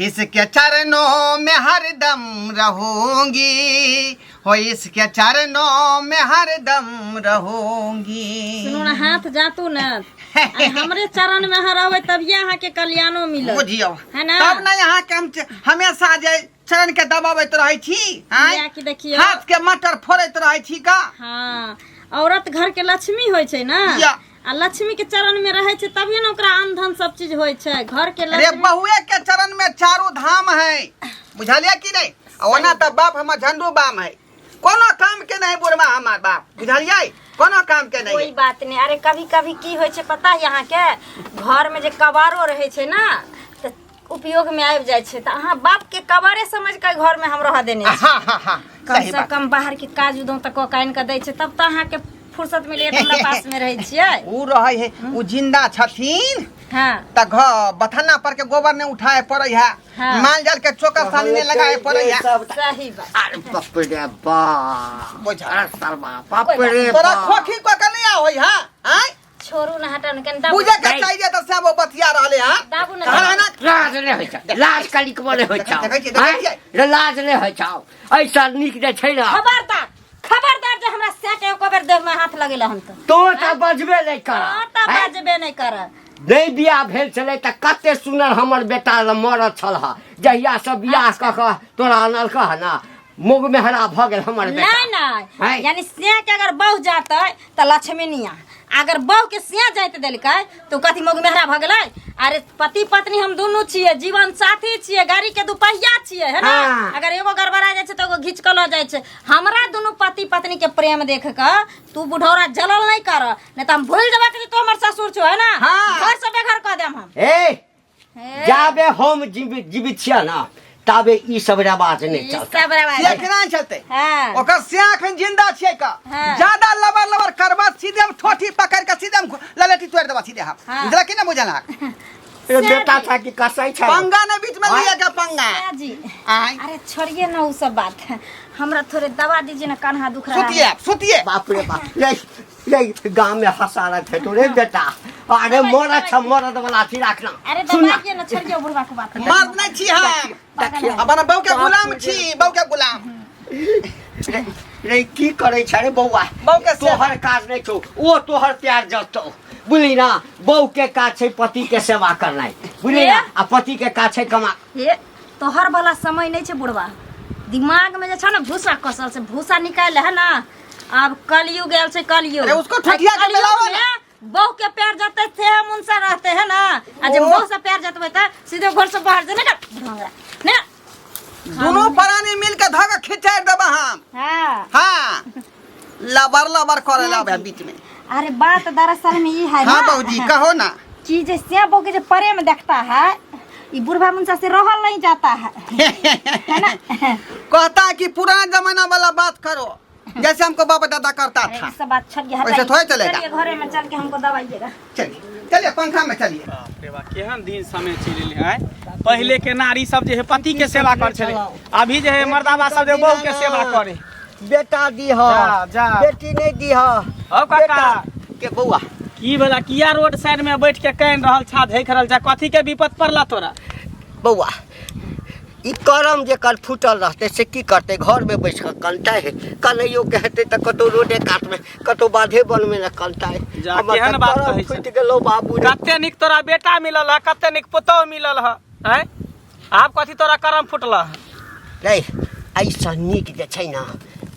इसके चरणों में हरदम रहूंगी, हो इसके चरणों में हरदम रहूंगी। सुनू ने, हाथ जातू ने, आ हमरे चरण में अहाँ रहबै तभिए अहाँके कल्याणो मिलत। बुझियौ। है ना? तब ने अहाँके हम हमेशा जे चरण के दबाबैत रहै छी, आँय? किया कि देखियौ, हाथ के मटर फोड़ैत रहै छी का। हाँ, औरत घर के लक्ष्मी होइ छै ना। या। आ लक्ष्मी के चरण में रहै छै तभिए ने ओकरा अन्न धन सब चीज होइ छै घर के अरे लक्ष्मी। बहुए के चरण में चारू धाम है, बुझलियै कि नहीं? आ ओना तऽ बाप हमर झंडू बाम है, कोनो काम के नहीं बुढ़वा हमार बाप, बुझलियै? कोनो काम के नहीं। कोई बात नहीं। अरे कभी कभी की होइ छै पता है अहाँके? घर में जे कबारो रहै छै ना तऽ उपयोग में आबि जाइ छै। तऽ अहाँ बाप के कबारे समझ के घर में हम रह देने छी। हाँ हाँ हाँ कम सही से बात। कम बाहर के काज उदो तऽ कऽ के आनि कऽ दै छै, तब तऽ अहाँके फुर्सत मिले तऽ हमरा पास में रहै छियै। उ रहै है, उ जिंदा छथिन हाँ तऽ घर बथाना पर के गोबर नहीं उठाए पड़ै है, हाँ। माल जाल के चोकर सानी नहीं लगाए पड़ै है। सही बात। अरे बाप रे बाप। बुझा। अरे सरबा, बाप रे तोरा बाप। खोखी कऽ के नहीं आबै है, आँय? छोड़ू ना, हटाउ ना, कनि दाबू। बुझे के नहीं। चाहिए तऽ सब बतिया रहले हँ। दाबू ना। कहाँ ना? लाज नहि होइ छौ, लाज कनिकबो नहि होइ छौ। देखै छियै, देखै छियै। आँय? रे लाज नहि होइ छौ, ऐसा नीक जे छै ने। खबरदार, खबरदार जे हमरा से के एको बेर देह में हाथ लगेला हन तऽ। तो तऽ बजबे नहि कर। तो तऽ बजबे नहि कर। नहि बियाह भेल छलै तऽ कते सुनर हमर बेटा लग मरद छल हँ। जहिया से बियाह कऽ कऽ तोरा अनलक हँ ने, मोग मेहरा भऽ गेल हमर बेटा। नहीं नहीं, हैं? यानी सिया के अगर बहु जाते तऽ लक्ष्मीनिया, अगर बहु के सिया जाइत देलकै तो कथी मोग मेहरा भऽ गेलै? अरे पति पत्नी हम दुनू छियै, जीवन साथी छियै, गाड़ी के दुपहिया छियै, है ना? हाँ। अगर एगो गड़बड़ा जाइ छै तऽ एगो घीच कऽ लऽ जाइ छै। हमरा दुनू पति पत्नी के प्रेम देख कऽ तू बुढ़ौरा जलल नहीं कर, नहीं तऽ हम भूल जेबै कि तू हमर ससुर छौ, है ना? हाँ। घर से बेघर कऽ देम हम। ए हे, जाबे हम जीवित जीवित छियै ने ताबे ई सब रिवाज नहि ई चलतै। सब रवाज। से केना चलते? हाँ। ओकर से अखन जिंदा छियै का। हाँ। ज्यादा लबर लबर करबा, सीधे हम ठोठी पकड़ के सीधे हम ललेटी तोड़ देबा सीधे हम। हाँ। बुझला कि ना बुझला? ए, बेटा था कि कसै छै। पंगा ने बीच में लिया के पंगा। सिया जी। आय। अरे छोड़िए ना वो सब बात, हमरा थोड़े दवा दीजिए ना, कान्हा दुख रहा है। सुतिए आप, सुतिए। बाप रे बाप, रे रे गाँव में हंसा रहे थे तो रे बेटा, अरे मरद छ, मरद वाला अथी रखना। अरे सुन ना। दवाइए ना, छोड़िए बुढ़वा को बात। मर्द नहीं छी हम, देखियौ। अपन बहू के गुलाम छी, बहू के गुलाम। रे रे की करै छै रे बौआ? बहू के सेवा। तोहर काज नहि छौ ओ, तोहर प्यार जतौ, बुझली ना? बहू के काज छै पति के सेवा करनाइ, बुझली ना? आ पति के काज छै कमा। हे, तोहर वाला समय नहीं छै बुढ़वा, दिमाग में जे छ ना भूसा कसल से भूसा निकाल है ना। अब कलयुग आयल छै, कलयुग। अरे उसको ठठिया के कलयुग मिलाओ में ना। बहू के प्यार जते थे हम उनसे रहते हैं ना, आ जब ओ। बहू से प्यार जतबे त सीधे घर से बाहर जे ना ढोंगरा ने। दोनों प्राणी मिल के धागा खिंचाई देबा हम। हाँ। हाँ, लबर लबर करे ला बीच में। अरे बात दरअसल में ई है हाँ ना। बहूजी, कहो ना। कि जे से बहू के जे प्रेम देखता है, ई बुढ़वा मुंसा से रहल नहीं जाता है, है ना? कहता है कि पुराना जमाना वाला बात करो, जैसे हमको बाबा दादा करता अरे था। ई सब बात छोड़िए, वैसे हटाइए। थोड़े चलेगा। चलिए घरे में चल के हमको दवाइएगा। चलिए चलिए, पंखा में चलिए। बाप रे बाप, केहन दिन समय चलि एलै आँय। पहिले के नारी सब जे है पति के सेवा कर छलै, अभी जे है मर्दाबा सब जे बहू के सेवा करे। बेटा दीह। जा, जा। बेटी नहीं दीह। हौ काका। बेटा के बौआ। की भेला? किया रोड साइड में बैठ के कानि रहल छा, झैक रहल छा? कथी के विपत पड़ला तोरा? बौआ, ई करम जेकर फूटल रहतै से की करतै? घरमे बैस कऽ कनतै? कनैयो के हेतै तऽ कतौ रोडे कातमे, कतौ बाधे बनमे ने कनतै। जा, हमर केहन तऽ बात करम कहै छह। फूटि गेलौ बाबू रे। कते नीक तोरा बेटा मिलल है, कते नीक पुतोह मिलल है, आँय? आब कथी तोरा करम फूटल है? रे, एहिसँ नीक जे छै ने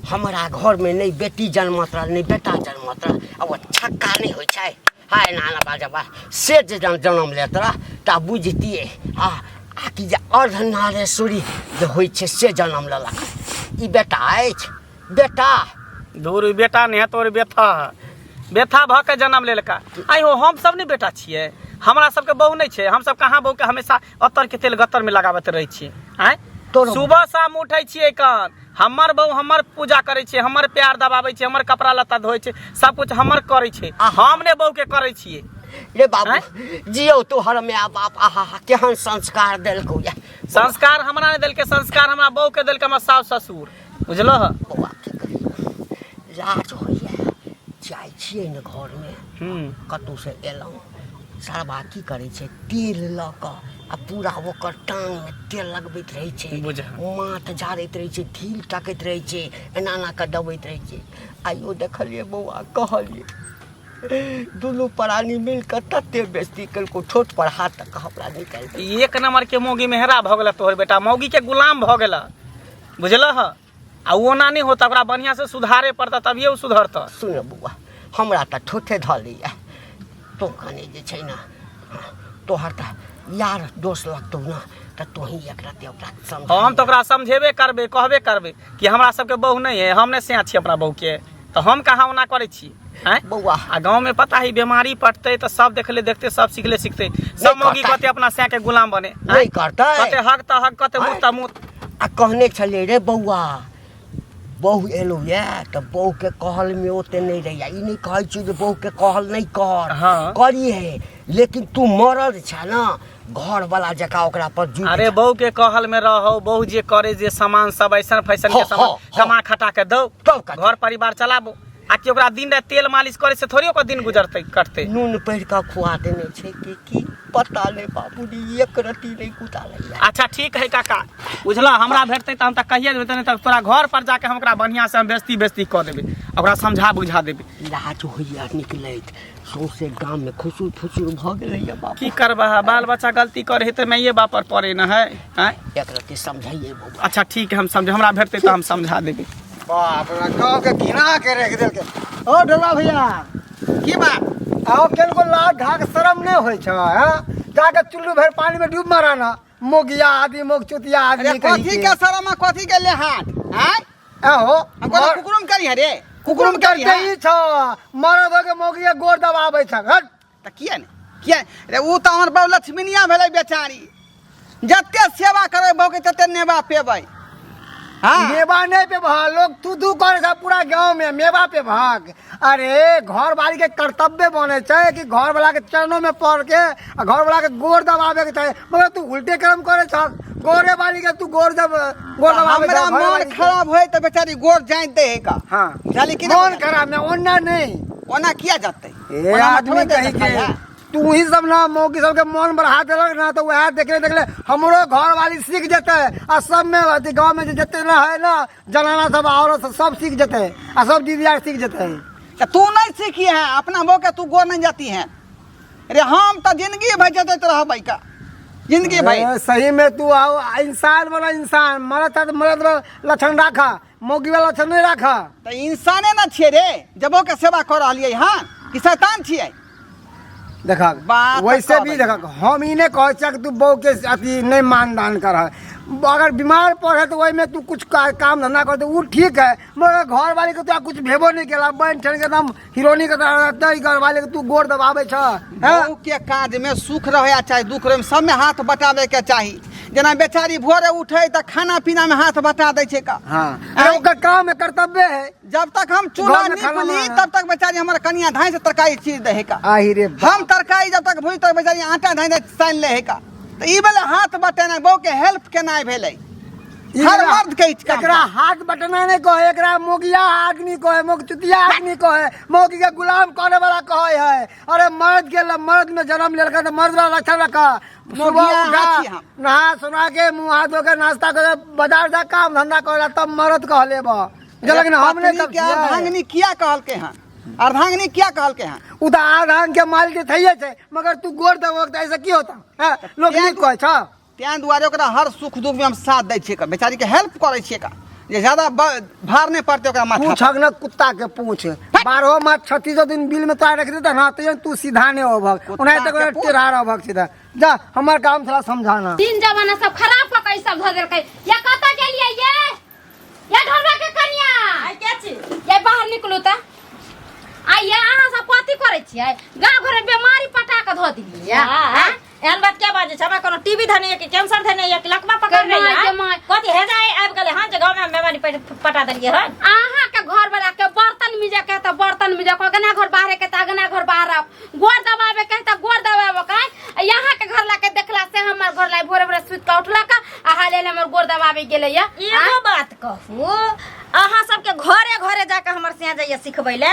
हमरा घरमे नहि बेटी जन्मत रहल, नहि बेटा जन्मत रहल। आ ओ छक्का नहि होइ छै, हाय नाना बाजा बा से जे जन्म लेत रह तऽ बुझतियै। आ आ कि जे अर्धनारेश्वरी जे होइ छै से जन्म लेलक। ई बेटा अछि बेटा? दूर, ई बेटा नहि है तोर, बेथा है। बेथा भऽ के जन्म लेलका। आइ हो, हम सब नहि बेटा छियै? हमरा सबके बहू नहि छै? हम सब कहाँ बहू के हमेशा अतर के तेल गत्तर में लगाबैत रहै छियै, आँय? सुबह शाम उठै छियै कन हमर बहू हमर पूजा करै छै, हमर प्यार दबाबै छै, हमर कपड़ा लत्ता धोइ छै, सब कुछ हमर करै छै। हम ने बहू के करै छियै? रे बाबू, जियौ तोहर माय बाप। आहा, केहन संस्कार देलकौ या। संस्कार हमरा नहि देलकै, संस्कार हमरा बहू के देलकै हमर सास ससुर, बुझलो ह? बौआ, की कहियौ, लाज होइए। जाइ छियै ने घरमे, कतहुसँ एलहुँ, सरबा की करै छै, तेल लऽ कऽ आ पूरा ओकर टांगमे तेल लगबैत रहै छै। बुझा। माथ झाड़ैत रहै छै, ढील टकैत रहै छै, एना एना कऽ दबैत रहै छै। आइयो देखलियै बौआ, कहलियै दुनू प्राणी मिल कऽ तते बेइज्जती केलको, ठोट पर हाथ तक हमरा निकालि देलक। एक नंबर के मौगी मेहरा भऽ गेला तोहर बेटा, मौगी के गुलाम भऽ गेला, बुझलह? आ ओना नहि होता, ओकरा बढ़िआँ से सुधारे पड़ता तभिए ओ सुधरता। सुन बौआ, हमरा तऽ ठोठे धऽ लैया, तोँ कने जे छै ने, तोहर तऽ यार दोस्त लगतौ ने, तऽ तोही एकरा ते ओकरा समझा। हम तऽ ओकरा समझेबे करबै, कहबे करबै कि हमरा सबके बहू नहि है, हम नहि सैया छी अपना बहूके, तऽ हम कहाँ ओना करै छी आँय? बौआ। आ गाँव में पता है बीमारी पटतै तऽ सब देखले देखते सब सिखले सिखते सब मौगी करतै। कहते अपना सैया के गुलाम बने आँय? नहि करतै। कहते हक तऽ हक, कहते मुँह तऽ मुँह। आ कहने छलियै रे बौआ, बहु एलौ ये तऽ बहुके कहलमे ओते नहि रहैया। ई नहि कहै छियौ जे बहुके कहल नहि कर। हाँ। करी है, लेकिन तू मरद छे ने, घरवाला जकाँ ओकरा पर जुटि अरे जा। बहू के कहल में रहो, बहू जे करे जे सामान सब ऐसन फैशन के हाँ, सामान हाँ, हाँ। कमा खटा के दो, तब कथी? घर परिवार चलाबो। आ कि ओकरा दिन राति तेल मालिश करे से थोड़ी ओकर दिन गुजरतै कटतै। नून पढ़ि कऽ खुआ देने छै कि की पता नहि बाबूजी, एक रत्ती नहि कुदालैया। अच्छा ठीक है काका, बुझल हमरा भेटतै तऽ हम तऽ कहिए देबै, नहि तऽ तोरा घर पर जाके हम ओकरा बढ़िआँ से हम बेइज्जती बेइज्जती कऽ देबै, ओकरा समझा बुझा देबै। लाज होइया निकलैत, सौंसे गाममे खुसुर फुसुर भऽ गेलैया बाबू। की करबह, बाल बच्चा गलती करे है तऽ माइए बाप पर पड़े न है आँय? एक रत्ती समझाइए बौआ। अच्छा ठीक है, हम समझ, हमरा भेटतै तऽ हम समझा देबै। बाप रे, गाँव के घिना के रख देलकै। ओ ढोला भैया। की बात? आओ केनको लाज ढाक शरम नहि होइ छै, हैं? जाके चुल्लू भरि पानी में डूब मारा ना, मोगिया आदमी, मोग चुतिया आदमी। अरे कहीं कथी के। के शरम आ कथी के लेहाट आँय? आहो, हम कोनो कुकुरुम करी है रे? कुकुरुम कुकुरुम करी करते है ही छ, मरद हो के मोगिया गोर दबाबै छ। हट। तऽ किया ने किया रे, उ तऽ हमर बहू लक्ष्मीनिया भेलै बेचारी, जते सेवा करबै बहू के तते नेबा पेबै। हाँ। मेवा नहीं पे भाग, लोग तू तू करे छ पूरा गांव में मेवा पे भाग। अरे घर वाली के कर्तव्य बने छै कि घर वाला के चरणों में पड़ के आ घर वाला के गोर दबावे के चाही, मगर तू उल्टे कर्म करे छ, गोरे वाली के तू गोर दब गोर दबावे हमरा छ, घर मन वाली के। खराब होय तऽ बेचारी गोर जाइत दे है का। हाँ। बुझाली कि नहि? मन खराब में ओना नहीं, ओना किया जतै? ए ओना आदमी थोड़े कहीं देतै के खाय। तू ही सब ना मौकी सबके मन बढ़ा देलक ना, तो वएह देखले देखले हमरो घर वाली सीख जेतै, आ सब में अथी गाँव में जे जते ना है ना जनाना सब औरत सब, सब सीख जेतै, आ सब दीदी आर सीख जेतै। तऽ तू नहीं सीखी है अपना बहू के, तू गोर नहीं जाती है रे। हम तऽ जिंदगी भर जतैत रहबै का जिंदगी भर। ए, सही में तू आओ इंसान वाला इंसान, मरद था तो मरद वाला लक्षण राखा, मौगी वाला लक्षण नहीं राखा। तऽ इंसाने ना छियै रे जब के सेवा कऽ रहलियै हँ कि शैतान छियै? देखा बात वैसे भी कहबै। देखा, हम ई नहीं कहै छियै कि तू बहू के अथी नहीं मानदान कर, अगर बीमार पड़े तो ओहिमे तू कुछ काम धंधा कर उ ठीक है, मगर घर वाली के तोरा कुछ भेबो नहीं केला, बन ठन के एकदम हिरोनी के तरह रहतै, घर वाले के तू गोर दबाबै छ, हैं? बहू के काज में सुख रहे या चाहे दुख रहे, सब में हाथ बटाबे के चाही। जेना बेचारी भोरे उठे तऽ खाना पीना में हाथ बटा दै छै का। हाँ, अरे ओकर काम है, कर्तव्य है। जब तक हम चूल्हा घर में खाना नीप ली बनाना। तब तक बेचारी हमर कनिया धाई से तरकारी चीर दे है का। आहि रे बाप। हम तरकारी जब तक भूज तक बेचारी आटा धाई से सानि ले है का। तऽ ई भेलै हाथ बटेनाइ, बहू के हेल्प केनाइ भेलै। ई हर एकरा- मर्द के ई काम एकरा छै। हाथ बटना नहीं कहे, एकरा मोगिया आदमी कहे, मोग चुतिया आदमी कहे, मोगी के गुलाम करे वाला कहे है। अरे मर्द के मर्द में जन्म लेलका तो मर्द वाला लक्षण रखा। सुबह मोगिया उठा, हाथी हम। नहा सुना के मुंह हाथ धो के नाश्ता करे, बाजार जा काम धंधा करे तब मर्द कह लेब। जलक ना हमने पत्नी तब के अर्धांगिनी किया कहलके हन? अर्धांगिनी किया कहलके हन? उ तऽ अर्धांग के मालिक थैये छै, मगर तू गोर देबो तऽ ऐसे की होता हैं? लोग नहीं कहै छ। तें दुआरे ओकरा हर सुख दुख में हम साथ दै छियै का, बेचारी के हेल्प करै छियै का, जे ज्यादा भार नहि पड़तै ओकरा माथा पर। पूछक न कुत्ता के पूछ, 12 मास 36 दिन बिल में तोरा रख देता ना, तैयो तू सीधा नहीं होभक, कुत्ता ओनाहिते के ओकरा पूछ। टेढ़ा रहभक सीधा। जा हमर काम थोड़ा समझाना। दिन जमाना सब खराब कऽ के ई सब धऽ देलकै। या कतऽ गेलियै ये? या ढोलवा के कनिया? आइ के छी? ये बाहर निकलू तऽ। आइ ये अहाँ सब कथी करै छियै? गाँव घर में बीमारी पटा कऽ धऽ देलियै। हाँ, एहन बात क्या बाजै छै? हमरा कोनो टीबी धने या कि कैंसर धने या कि लकवा पकड़ के रही माय, के माय। कथी हेजा आबि गेलै हन जे गाँव में हम बीमारी पटा देलियै हन? अहाँ के घर वाला के बर्तन मिजे के तऽ बर्तन मिजे के, अगना घर बाहरे के तऽ अगना घर बाहर गोर दबावे के तऽ गोर दबावे के। यहाँ के घर ला के देखला से हमर घर ला भोरे भोरे सुति के उठलक आ हाले हाले हमर गोर दबावे गेलै या। एगो बात कहू, अहाँ सबके घरे घरे जाके हमर सिया जाइए सिखबै ले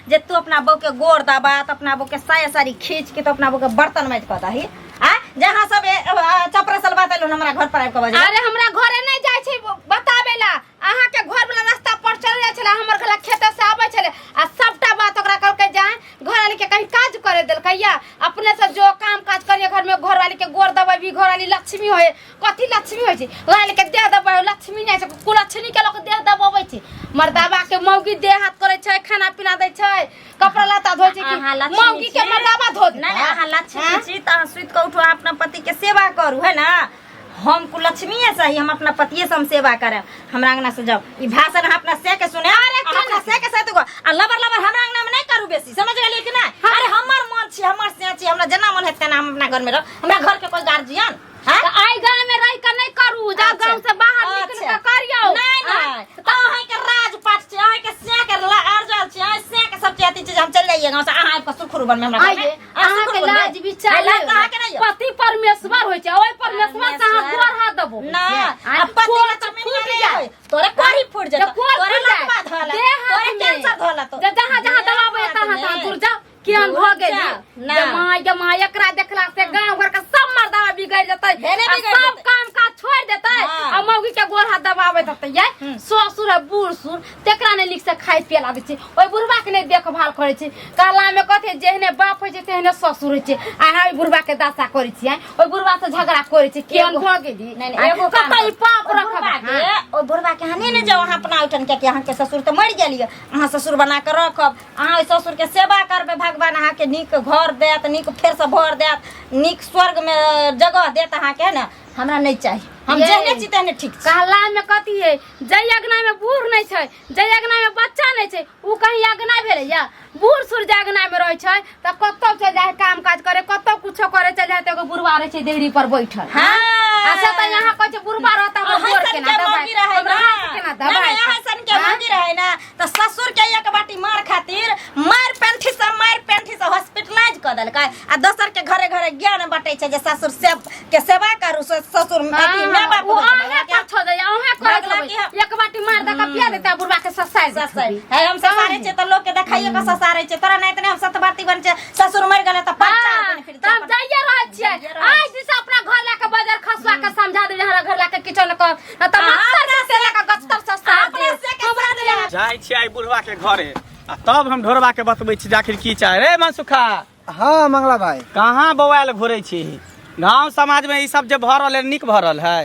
जे तू अपना बहू के गोर दबा, तऽ अपना बहू के साया साड़ी खींच के, तो अपना बहू के बर्तन माजि कऽ दही। आ जहाँ सब चपरा सलवा तैलो हमरा घर पर आबि के बजे अरे हमरा घरे नहीं जाय छै बताबे ला अहाँ के घर वाला रास्ता पर चल जाय छले हमर घर खेत से आबै छले आ सबटा बात ओकरा कहलकै जाय घर वाली के कहीं काज करे देलकै या अपने से जो काम काज करिए घर में घर वाली के गोर दबाबी घर वाली लक्ष्मी होए कथी लक्ष्मी होइ छै घर वाली के देह दबाबै लक्ष्मी नहि छै कुलक्षणी के लोक देह दबाबै छै मर्दाबा के मौगी देह हाथ करै छै खाना पीना दै छै कपड़ा लत्ता धोइ छै अहाँ कि लक्ष्मी मौगी के छी। मर्दाबा धो देतै नहीं नहीं अहाँ लक्ष्मी छी तऽ अहाँ सुति कऽ उठू अहाँ अपना पति के सेवा करू है ना हम कुलक्ष्मीए सही हम अपना पतिए से हम सेवा करब हमरा अंगना से जाओ ई भाषण अहाँ अपना से के सुने अरे अपना से के साथ आ लबर लबर हमरा अंगना में नहीं करू बेसी समझ गेलिए कि नहीं अरे हमर मन छी हमर से छी हमरा जेना मन हेतै तेना हम अपना घर में रह हमरा घर के कोई गार्जियन हैं? तऽ आइ गाँव में रह के नहीं करू जा अच्छा। गाँव से बाहर निकल अच्छा। के करियौ नहीं नहीं तो अहाँ के राज पाठ छै अहाँ के से के अर्जल छै अहाँ से के सब चीज अथी छै हम चल जाइए गाँव से अहाँ आबि कऽ सुरखुरु बनमे हमरा घरमे। आइए अहाँ अहाँ के सुरखुरु बनबै। लाज विचार नहीं, लाज तऽ अहाँके नहीं यऽ। पति परमेश्वर होइ छै ओहि परमेश्वर से अहाँ परमेश्वर। गोर हाथ देबो ना आ पति कोर लक्ष्मी तऽ फूटि नहीं जाय होय। तोरे कोढ़ी फूट जेतौ जे कोर तोरे फूटि जाय। लतवा धऽ देह हाथ तोरे में। कैंसर धऽ लेतौ जे जहाँ जहाँ दबाबै हाथ तहाँ में। तहाँ दूर जाओ केहन भऽ गेली ना। जे माय गे माय एकरा देखला से गाँव घर के सब मर्दावा बिगड़ जेतै भेने आ बिगड़ सब जेतै। काम काज छोड़ि देतै हाँ। आ मौगी के गोर हाथ दबाबैत हेतै यै ससुर है बूढ़ सूढ़ तेकरा नहि नीक से खाय पिए ला दै छै ओहि बुढ़बा के नहि देखभाल करै छै कहला मे कथी जेहने बाप होइ छै तेहने ससुर होइ छै अहाँ ओहि बुढ़बा के दशा करै छियै ओहि बुढ़बा से झगड़ा करै छै केहन भऽ गेली नहीं नहीं एगो काम कतऽ ई पाप ओहि रखब बुढ़बा अहाँ? के ओहि बुढ़बा के अहाँ नहि ने जाउ अहाँ अपना ओहिठाम कियाकि अहाँके ससुर तऽ मरि गेल यऽ अहाँ ससुर बना कऽ रखब अहाँ ओहि ससुरके सेवा करबै भगवान अहाँके नीक घर देत नीक फेरसँ भर देत नीक स्वर्गमे जगह देत अहाँके है ने हमरा नहि चाही हम ये। जेहने छी तेहने ठीक छी कहला में कथी है जै अगना में बूढ़ नहीं छै जै अगना में बच्चा नहीं छै उ कहीं अगना भेलै या बूढ़ सूढ़ जे अगना में रहै छै तऽ कतौ चलि जाइ है काम काज करे कतौ कुछो करे चलि जाइ तऽ एगो बुढ़वा रहै छै देहरी पर बैठल हाँ। अच्छा तऽ यहाँ कहै छै बुढ़वा रहता हमर अहाँ गोर सन केना के दबाइ मौगी रहै हमरा ना। हाथ केना नहीं, दबाइ नहीं, अहाँ सन के हाँ? मौगी रहै ना तऽ ससुर के एक बाटी मार खातिर मार पेंठी से मार पेंठी से हॉस्पिटलाइज कऽ देलकै आ दोसर के घरे घरे ज्ञान बटै छै जे ससुर से के सेवा करू ससुर अथी हाँ, माय बाप उ अहें पर छोड़ दैया, अहें करैत भगला होबै। की हम- एक बाटी मार दऽ कऽ पिया देतै आ बुढ़वा के ससारि देतै। ससारि है हम ससारै छियै तऽ लोक के देखाइए के ससारै छियै तोरा नहि तऽ हम सतबाती बन छै ससुर मरि गेलै तऽ पाँच चार हाँ, दिन फिर तऽ हम जाइए रहल छियै। जाइए रहल आइ दिस अपना घर लए कऽ बाजार खसुआ के समझा देबै हमरा घर लए कऽ किछो नहि कहब। नहि तऽ हाँ, मच्छर से लए कऽ गच्छतर ससारि अपने देब। से के समझा जाइ छियै आइ बुढ़वा के घरे आ तब हम ढोरबा के बतबै छी जे आखिर की चाहे रे मनसुखा हाँ मंगला भाई कहाँ बौआयल घुरै छी गांव समाज में ई सब जे भऽ रहल है नीक भऽ रहल है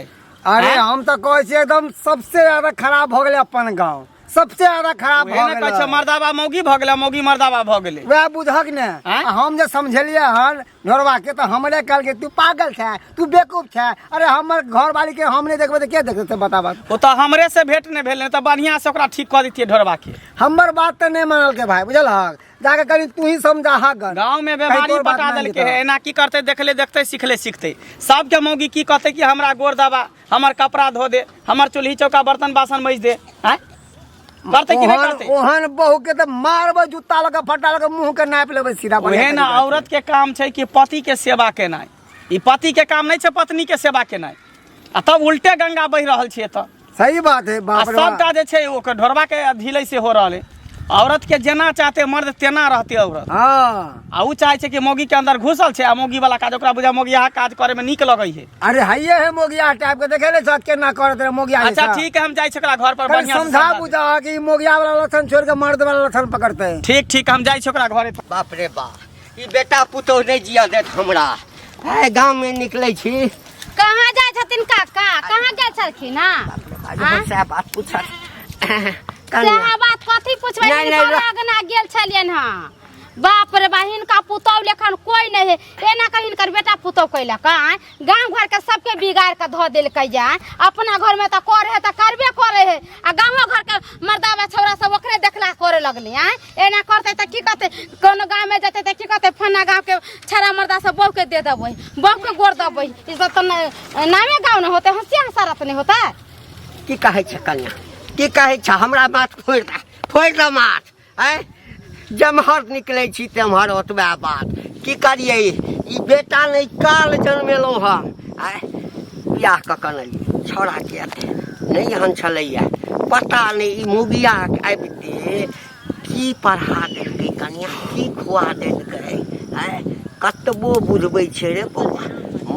अरे हैं? हम तो कहै छियै एकदम सबसे ज्यादा खराब भऽ गेलै अपन गांव सबसे ज्यादा खराब उहे भऽ ने कहै छै गेलै मर्दाबा मौगी भऽ गेलै मौगी मर्दाबा भऽ गेलै वएह बुझक ने आँय? आ हम जे समझेलियै हन ढोरबा के तऽ हमरे कहलकै तू पागल छै तू बेवकूफ छै अरे हमर घरवाली के हम नहि देखबै तऽ के देखतै से बताबऽ ओ तऽ हमरे से भेंट नहि भेल नहि तऽ बढ़िआँ से ओकरा ठीक कऽ दैतियै ढोरबा के हमर बात तऽ नहि मानलकै भाई बुझलहक जाके कनि तू ही समझाहा गन गाँव में कहीं बीमारी तोर बात पटा मानि देलकै लेतौ। है एना की करतै देखले देखतै सिखले सिखतै सबके मौगी की कहतै कि हमरा गोर दबा हमर कपड़ा धो दे हमर चूल्ही चौका बर्तन बासन मजि दे आँय करतै कि नहि ओहन करतै ओहन बहू के तऽ मारबै जूता लऽ के फटा लऽ के मुंह के नापि लेबै सीधा बढ़िया उहे ने तरीका से। औरत के काम छै कि पति के सेवा केनाइ ई पति के काम नहि छै पत्नी के सेवा केनाइ आ तब उल्टे गंगा बहि रहल छै एतऽ सही बात है आ बाप रे बाप। सबटा जे छै ओकर ढोरबा के ढीलै से हो रहल है औरत के जेना चाहते मर्द तेना रहते औरत हाँ आ उ चाहे छै कि मौगी के अंदर घुसल छै आ मौगी वाला काज ओकरा बुझा मौगी अहाँ काज करे में नीक लगै है अरे हइये है मोगिया टाइप के देखे ले छह केना करत रहे मोगिया अच्छा जैसा। ठीक है हम जाइ छी ओकरा घर पर कनि बढ़िया से समझा समझा देब। बुझा कि ई मोगिया वाला लक्षण छोड़ के मर्द वाला लक्षण पकड़ते हैं ठीक ठीक हम जाइ छी ओकरा घरे पर। बाप रे बाप ई बेटा पुतोह नहि जियऽ देत हमरा आइ गाममे निकलै छी कहाँ जाइ छथिन काका कहाँ गेल छलखिन हँ बाप सएह बात पूछत कनिया सएह बात कथी पुछबै नहि, नहि, हिनकर रह- अगना गेल छलियनि हँ बाप रे बा हिनका पुतहु लेखन कोई नहीं है एना कऽ हिनकर बेटा पुतहु कैलक आँय गाँव घर के सबके बिगाड़ के धऽ देलकै आँय अपना घर में तऽ करे है तऽ करबे करे है आ गाँवो घर के मर्दाबा छौड़ा सब ओकरे देखला करे लगली आँय एना करतै तऽ की कहतै कोनो गाँव में जेतै तऽ की कहतै फन्ना गाँव के छौड़ा मर्दा सब बहू के दे देबै बहू के गोड़ देबै ई सब तऽ नामे गाँव नहि होतै हँसिया हँसारत नहि होतै की कहै छै कन्या की कहै छै हमरा माथ फोड़ि दे फोड़ि दे माथ आँय जेम्हर निकलै छी तेम्हर ओतबे बात की करियै ई बेटा नहि काल जनमेलहुँ हम आँय बियाह कऽ कऽ नहि छौड़ाके एते नहि एहन छलैए पता नहि ई मुगिया आबिते की पढ़ा देलकै कनिया की खुआ देलकै आँय कतबो बुझबै छै रे बौआ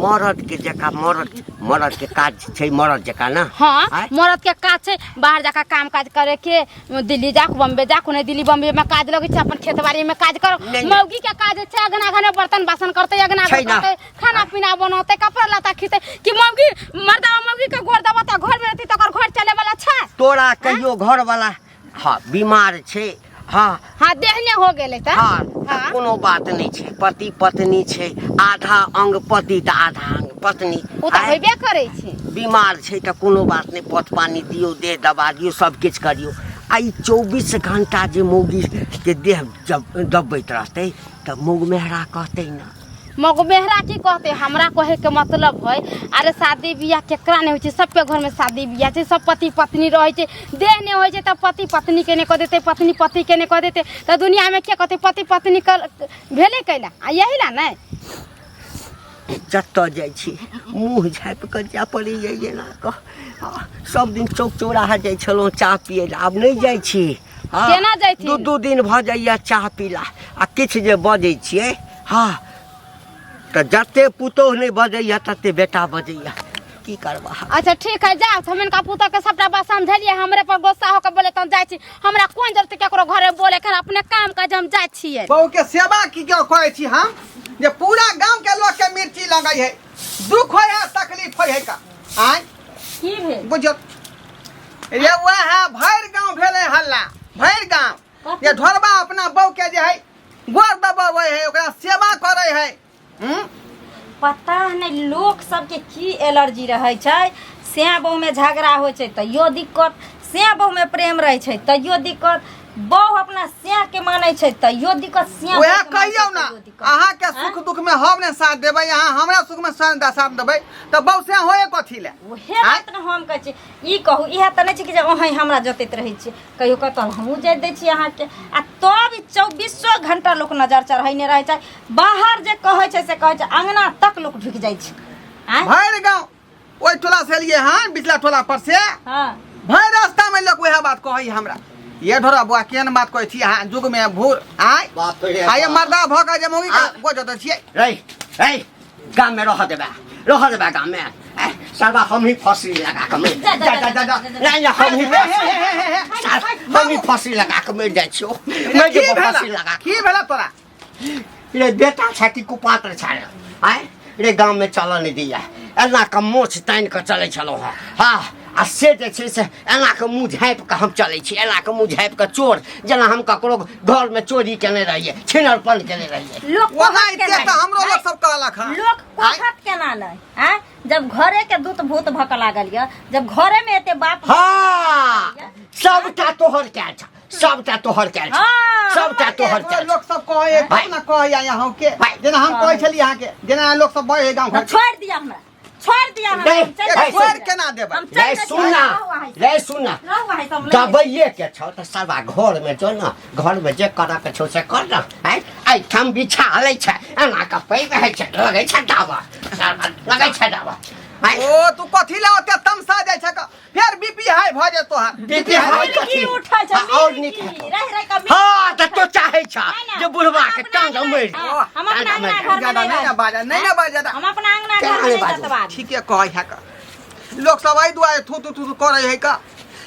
मरद के जकाँ मरद मरद के काज छै मरद जकाँ ना हाँ आँय? मरद के काज छै बाहर जाके काम काज करे के दिल्ली जाक बम्बे जाक नहीं दिल्ली बम्बे में काज लगे छै अपन खेत बाड़ी में काज करो नहीं, नहीं। मौगी के काज छै अगना घने बर्तन बासन करते अगना छै घर ना। करते खाना पीना बनौते कपड़ा लत्ता खींचते कि मौगी मर्दा मौगी के गोर दबता घर में रहती तो ओकर घर चले वाला छै तोरा कहियो घर वाला हाँ बीमार छै हाँ हाँ देहने हो गेलै तऽ हाँ तऽ हाँ। कोनो बात नहि छै पति पत्नी छै आधा अंग पति तऽ आधा अंग पत्नी ओ तऽ आँय? होइबे करै छै बीमार छै तऽ कोनो बात नहि पथ पानी दियौ देह दबा दियौ सब किछु करियौ आ ई 24 घंटा जे मौगीके देह जब दबैत रहतै तऽ मौग मेहरा कहतै ने मगो मेहरा की कहते हमरा कहे के मतलब है अरे शादी बियाह केकरा नहीं होइ छै सबके घर में शादी बियाह छै सब पति पत्नी रहै छै देह नहीं होइ छै तऽ पति पत्नी के नहीं कह देते पत्नी पति के नहीं कह देते तऽ दुनिया में के कहते पति पत्नी कर भेलै कैला आ यही ला नहीं जतऽ जाइ छी मुँह झाँपि कऽ जाय पड़ैए एना कऽ सब दिन चौक चौराहा जाइ छलहुँ चाह पियै लए आब नहि जाइ छी हँ केना जाइ छी? दू दू दिन भऽ जाइए चाह पीला आ किछु जे बजै छियै हँ तऽ जते पुतोहु नहि बजैए तते बेटा बजैए की करबा अच्छा ठीक है जाओ हम इनका पुतोह के सबटा बात समझलिए हमरे पर गुस्सा होकर बोले तब जाइ छी हमरा कोन जरूरत केकरो घरे बोले के अपने काम काज हम जाइ छियै बहू के सेवा की क्यों करै छी हम जे पूरा गांव के लोग के मिर्ची लगै है दुख होइ है तकलीफ होइ है का आय की भेल बुझियौ रे वएह है भरि गांव भेलै हल्ला भरि गांव जे ढोरबा अपना बहू के जे है गोर दबाबै है ओकरा सेवा करै है हम्म? पता नहि लोक सबके की एलर्जी रहै छै सैं बहुमे झगड़ा होइ छै तैयो दिक्कत सैं बहुमे प्रेम रहै छै तैयो दिक्कत बहु अपना सैं के मानै छै तैयो दिक्कत सैं वएह बहुके मानै कहियौ छै ना तैयो दिक्कत। अहाँ के सुख दुख में हम ने साथ देबै अहाँ हमरा सुख में साथ साथ देबै तऽ बहू से होए कथी ले उहे बात ने हम कहै छी ई कहू इएह तऽ नहि छै कि जे अहीं हमरा जोतैत रहै छी कहियो कतऽ हमहूँ जाइत दै छी अहाँके आ तब ई चौबीसो घंटा लोक नजर चढ़ैने रहै छै बाहर जे कहै छै से कहै छै अङ्गना तक लोक ढुकि जाइ छै आँय भरि गाँव ओहि टोला से एलियै हन बिचला टोला पर से हँ भरि रास्ता में लोक वएह बात कहै हमरा ये ढोरा बुआ केहन बात कहै छी अहाँ युग में भूर आय बाप रे आये बाप। मर्दा भऽ के जे मौगी के गोज दै छियै रे रे गाम में रह देबे रह देबे गाम में ए, साला हम ही फांसी लगा के मर जा, जा, जा जा जा नहीं नहीं हम ही साला, हम ही फांसी लगा के मर जाइ छियो मर की जेबो भेला फांसी लगा के। की भेला तोरा रे बेटा छै कि कुपात्र छै रे आँय रे गाममे चलऽ नहि दैया एना कऽ मोछ तानि कऽ चलै छलहुँ हँ हँ आ से जे छै से एना कऽ मुँह झाँपि कऽ हम चलै छी एना कऽ मुँह झाँपि कऽ चोर जेना हम ककरो घरमे चोरी केने रहियै छिनरपन केने रहियै लोक ओना कहत एते केना तऽ हमरो नहि? लोक सब कहलक हँ लोक कहत केना नहि आँय जब घरे के दूत भूत भक लागल यऽ जब घरे में एते बाप हँ सबटा तोहर कयल छ सबटा तोहर कयल छ हाँ, सबटा हमर तोहर कयल छ लोक सब कहै भाइ। तब ने कहै यहाँ के भाइ। जेना हम कहै छलियै अहाँके जेना लोक सब बजै गाँव घर छोड़ दिया हमरा छोड़ दिया हमरा नहीं, हम चलि जाइ छोड़ छी। केना देबै हम चलि रे जाइ छी, सुन ना रहू अहाँ से। रे सुन ना रहू अहाँ से, हम नहि दबाइए के छौ तऽ साला घर में जो ना घर में जे करऽ के छौ से कर ना आँय एहिठाम बिछा लै छै एना कऽ पैघ होइ छै लगै छै दावा साला लगै छै दावा आँय ओ तू कथी ले ओते तमसा जाइ छक फेर बीपी हाई भऽ जेतो तोहार बीपी हाई मिर्गी कथी उठै छै, हाँ, और मिर्गी। नीक हेतौ। रहि रहि कऽ मिर्गी हाँ तऽ तो चाहै छ नहि, नहि। जे बुढ़वा के हम अपना टांग अंगना- मरि हाँ, हम अपना टांग अंगना मरि घर में ज्यादा नहि नहीं ना रहब। बाजा नहीं ना बाजा ज्यादा हम अपना अंगना केना घर में नहि नहि बाजू? जतबा ठीके कहै है का लोक सब एहि दुआरे थू थू थू थू करै है का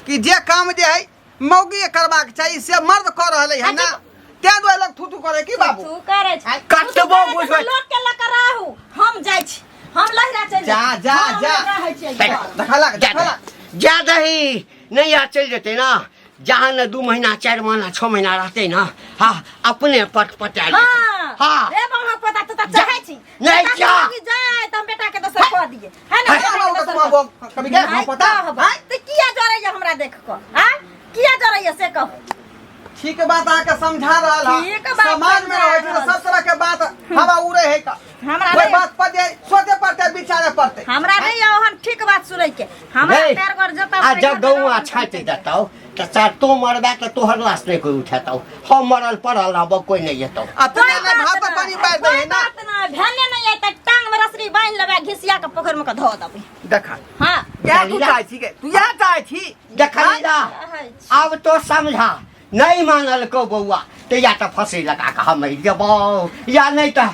कि जे काम जे है मौगी करबाक चाही से मर्द कऽ रहलै है ना ताहि दुआरे लोक थू थू करै की बाबू तू करै छै कतबो बुझबै लोक के लऽ कऽ राहू हम जाइ छी हम लहिरा चलि जा, जाइ छी। जा, हम जा। रहै छियै घर। देखलक देखलक जा दही नहीं आ चलि जेतै ना जहाँ ने 2 महीना 4 महीना 6 महीना रहतै ना हाँ अपने पट पटा हाँ जेतै हाँ रे बाबा पता तू तऽ चाहै छी नहि बेटा जा। के लगी जाय तऽ हम बेटा के दोसर कऽ दियै है ना है। बेटा के दोसर बाबू कऽ कभी गए नहि पता कहब। तऽ किया जरैया हमरा देख कऽ आँ किया जरैया से कहू ठीक बात अहाँके समझा रहल है ठीक बात समाज में समझा रहै छै तऽ रहल सब तरह के बात हवा उड़े है का हमरा कोई नहि बात पर जे सोचे पड़ते विचारे पड़ते हमरा नहि यऽ ओहन ठीक बात सुनै के हमरा रे, पैर गोर जतऽ आ पैर जब गोर गौआ जतऽ छाँटि देतौ तऽ चाहे तों मरबे तऽ तोहर लाश नहि कोइ उठेतौ हम मरल पड़ल रहबो कोइ नहि एतौ अतने कोई ने बात भात ना, पानी बारि दै कोई है ना बात ना भेने नहीं आय टांग में रसरी बांध लेबै घिसिया के पोखरि में के धो देबै देखा हाँ इएह तू चाहै छी के तू इएह चाहै छी देखली ना चाहै छी। आब तो समझा नहीं मानलको बौआ तऽ या तऽ फंसी लगा कऽ हम मरि जेबौ या नहि तऽ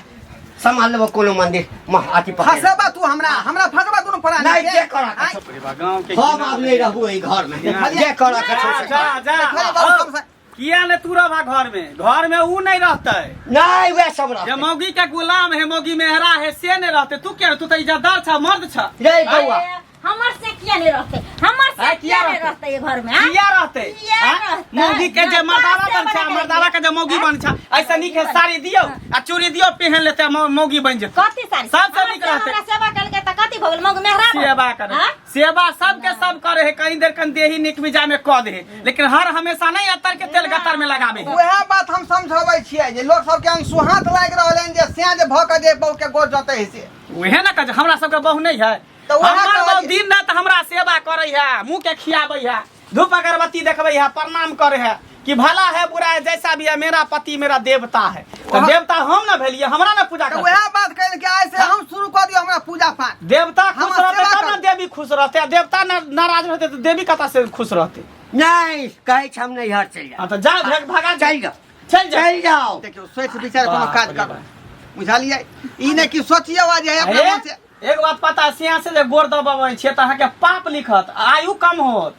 सम्हाल लेबो कोनो मंदिर म अथी पकड़ फसेबा तू हमरा, हमरा फसेबा दुनू प्राणी नहीं के। जे करऽ के आँय, छौ। गाँव के हम आब नहीं रहू एहि घर में, जे करऽ के छौ जा से जा कर। जा देखलियै बाबू कम से- किया ने तू रहबा घर में, घर में ऊ नहीं रहते। नहीं वह सब जे रहतै। मौगी के गुलाम है, मौगी मेहरा है, से नहीं रहते। तू क्या, तू तो इज्जतदार छ, मर्द छ। रे बौआ अरे, हमर से किया नहीं रहते, हमर से आँय, किया किया नहीं रहतै? रहते ये घर में, आँय? किया रहते? किया आँय? रहतै? मौगी के जे ना, मर्दावा से बन छा, बना के मर्दावा के जे मौगी बन छा, ऐसा नीक है साड़ी दियो आ चूड़ी दियो, पहन लेते मौगी बन जेतै। कथी साड़ी? सबसे हमर नीक से रहतै। हमरा सेवा कलकै तऽ कथी भऽ गेल? मौगी मेहरा भऽ गेल। सेवा करे, आँय? सेवा सबके सब करे है, कहीं देर कन देही निक मिजा में कह दे, लेकिन हर हमेशा नहीं अतर के तेल गतर में लगाबे है। वएह बात हम समझाबै छियै जे लोक सबके अनसुहात लागि रहल हन जे सैं जे भऽ के जे बहू के गोर जतै है से। उहे ना कहे हमरा सबके बहू नहीं है। तऽ उएह हमर बहू कहलियै। दिन रात हमरा सेवा करे है, मुंह के खियाबै है, धूप अगरबत्ती देखबै है, प्रणाम करे है कि भला है बुरा है जैसा भी है मेरा पति मेरा देवता है। तो देवता हम ना भेलिए, हमरा ना पूजा तऽ करतै। वएह बात कहल कि आइ से हम शुरू कऽ दियौ हमरा पूजा पाठ। देवता खुश हम रहते सेवा तब ना करब। देवी खुश रहते, आ देवता ना नाराज रहते तो देवी कतऽ से खुश रहते? नहीं कहै छै हम नैहर चलि जाउ। हाँ तो जा, भाग भागा, चलि जाउ, चल जा। चलि जाउ। देखियौ सोचि विचारि कोनो बाप काज रे करू, बाप। बुझलियै? ई नहि कि सोचियौ आ जे अपना ए, मन से। एक बात पता, सिया से जे गोर दबाबै छियै तऽ अहाँके पाप लिखत, आयु कम होत,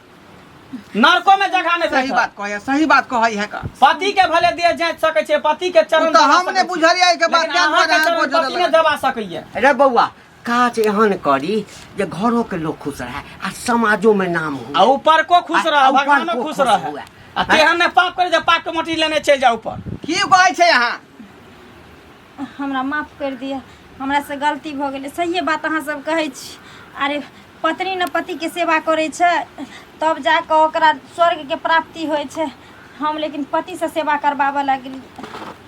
नरको में जगह नहीं सही भेटत। बात कहै, सही बात कहै है का। पति के भले दिए जाइत सकै छै, पति के चरण ओ तऽ दबा हम सकै नहि छै। बुझलियै एहिके बात, लेकिन तें अहाँके दुआरे अहाँ चरण गोर पति जोड़ऽ नहि दबा सकैया। रे बौआ, काज एहन करी जे घरो के लोग खुश रहे आ समाजो में नाम हो आ ऊपर को खुश आ- रह, आ ऊपर भगवानो को खुश खुश रह। हुए। आ तेहन ने पाप करे जे पाप के मटी लेने चलि जाउ ऊपर। की कहै छै अहाँ? हमरा माफ करि दिअ, हमरा से गलती भऽ गेलै। सहिए बात अहाँ सब कहै छी। अरे पत्नी ने पतिके सेवा करै छै तब जा कऽ ओकरा स्वर्गके प्राप्ति होइ छै। हम लेकिन पतिसँ सेवा करबाबऽ लगली।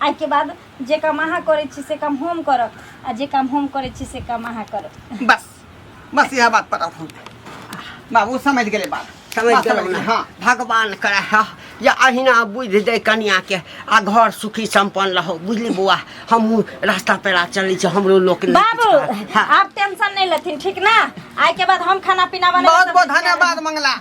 आइके बाद जे काम अहाँ करै छी से काम हम करब, आ जे काम हम करै छी से काम अहाँ करब। बस बस इएह बात पर रहू बाबू, समझ गेलै बात। समझ बात गेलहुँ गेलै, ने? हाँ। भगवान करे हा या अहिना बुझि दे कनिया के आ घर सुखी संपन्न रहो। बुझली बौआ, हमहूँ रास्ता पेरा चलै छी, हमरो लोक नहि बाबू किछु कहत। हाँ। आप टेंशन नहीं लेथिन, ठीक ना? आइ के बाद हम खाना पीना बनेबै। बहुत सब बहुत चीज करबै। धन्यवाद मंगला।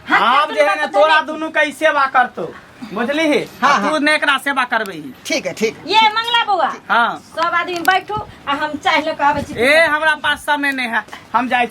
हाँ, आब जे है ने तोरा दुनू के ई सेवा करतो, बुझली? हाँ, तू हाँ। ने एकरा सेवा करबही। ठीक है, ठीक। ये मंगला बौआ, हाँ, सब आदमी बैठू आ हम चाय लऽ कऽ आबै छी। ए हमरा पास समय नहीं है, हम जाइ छी।